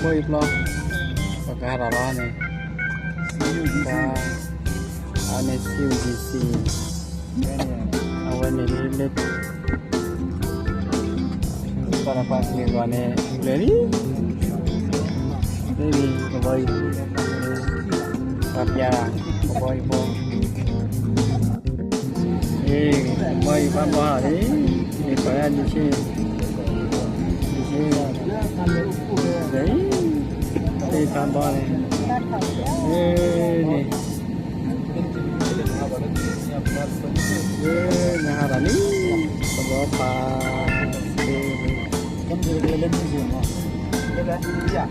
ဘီယူၤဖျီ ပကဟးထီၣ်လီၤန့ၣ်, အန့ၣ် C U D C အဝဲန့ၣ်လၢ ပှၤတပှၤကလုာ်ဂီၢ်န့ၣ် လဲၤလံ, လၢလံ ကဘီယူၤ, ပှၤပျး ကဘီယူၤဘီ, ကဘီယူၤဖးဘီလံ, န့ၣ်ပှၤဒံးဆ့, ဒံးဆ့, လဲၤလံ, သ့ၣ်ဖးဘီန့ၣ်, န့ၣ် နဟးထီၣ်လံ, ကဘီဖး,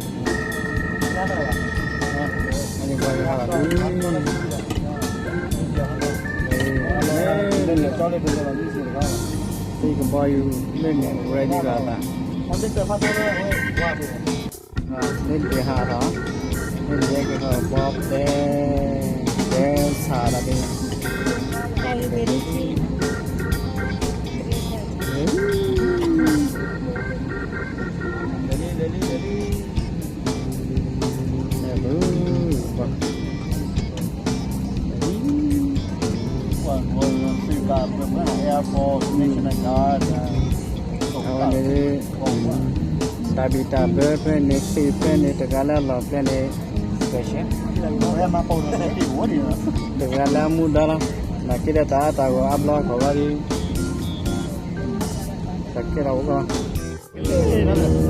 သ့ၣ်ကဘီယူၤလၢန့ၣ် ready လီၤသး, လၢဒံးဟးထီၣ်, လၢဒံးကဟဲက့ၤထီၣ်ဘီဖျဲ, ဖျဲဆးဒီးဒံး အဝဲန့ၣ် တၢ်ဘံၣ်တၢ်ဘၢဖဲန့ၣ် ဃ့ၢ်ဖဲန့ၣ် တဂၤလၢအလီၢ်ဖဲန့ၣ်, တဂၤလၢအမူဒါလီၤ, နာ်က့ဒီးတၢ်အါတၢ်ဂီၤအါဘျီကီးဘၣ်ဒီး, တၢ်ကဲထီၣ်ဝဲကီး